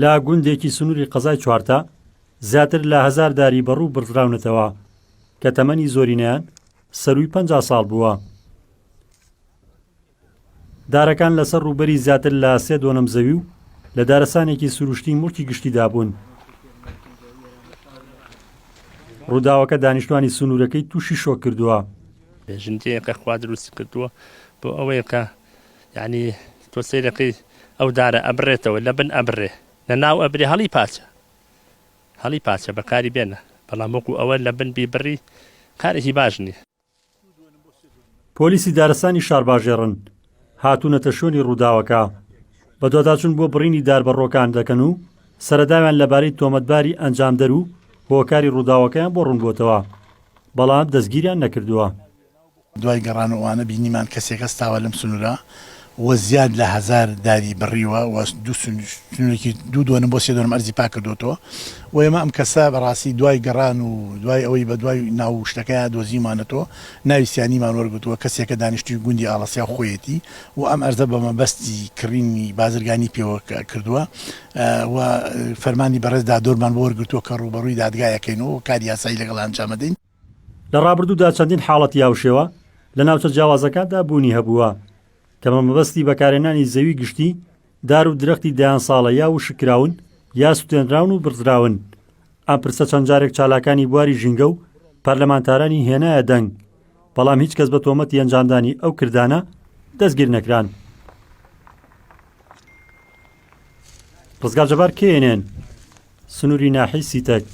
لە گوندێکی سنووری قەزای چوارتا زیاتر لە هەزار داری بەڕوو بڕدراونەتەوە کە تەمەنی زۆرینەیان سەرووی 50 ساڵ بووە. دارەکان لەسەر ڕووبەری زیاتر لە سێ دۆنم زەوی و لە دارستانێکی سروشتی موڵکی گشتیدا بوون. ڕووداوەکە دانیشتوانی سنوورەکەی تووشی شۆک کردووە. ژنجەیەکە خوا دروستی کردووە بۆ ئەوەیە کە یعنی تۆ سەیرەکەی ئەو دارە ئەبرێتەوە لە بن ئەبرێ لە ناو ئەبرێ هەڵی پاچە هەڵی پاچە بەکاری بێنە بەڵام وەکو ئەوە لە بن بیبڕی کارێکی باش نییە. پۆلیسی دارستانی شارباژێڕن هاتوونەتە شوێنی ڕووداوەکە، بەدواداچوون بۆ بڕینی داربەڕووەکان دەکەن و سەرەداویان لەبارەی تۆمەتباری ئەنجامدەر و هۆکاری ڕووداوەکەیان بۆ ڕوونبووەتەوە، بەڵام دەستگیریان نەکردووە. دوای گەڕان و ئەوانە بینیمان کەسێک هەستاوە لەم سنوورە و زیاد لە هەزار داری بڕیوە و دوو سنوورێکی دوو دۆنم بۆ سێ دۆنم ئەرزی پاک کردۆتەوە و ئێمە ئەم کەسە بەڕاستی دوای گەڕان و دوای ئەوەی بە دوای ناو و شتەکەیا دۆزیومانەتەوە ناوی سیانیمان وەرگرتووە کەسێکە دانیشتووی گوندی ئاڵەسیاو خۆیەتی و ئەم ئەرزە بە مەبەستی کڕینی بازرگانی پێوە کردووە و فەرمانی بەڕێز دادۆرمان بۆ وەرگرتووە کە ڕووبەڕووی دادگا ئەکەینەوە و کاری یاسایی لەگەڵ ئەنجام ئەدەین. لە ڕابردوودا چەندین حاڵەتی هاوشێوە لە ناوچە جیاوازەکاندا بوونی هەبووە کە بە مەبەستی بەکارهێنانی زەوی گشتی دار و درەختی دەیان ساڵە یا وشک کراون یا سوتێنراون و بڕدراون. ئەم پرسە چەند جارێک چالاکانی بواری ژینگە و پەرلەمانتارانی هێنایە دەنگ، بەڵام هیچ کەس بە تۆمەتی ئەنجامدانی ئەو کردانە دەستگیر نەکران. ڕزگار جەبار، KNN، سنووری ناحیەی سیتەک.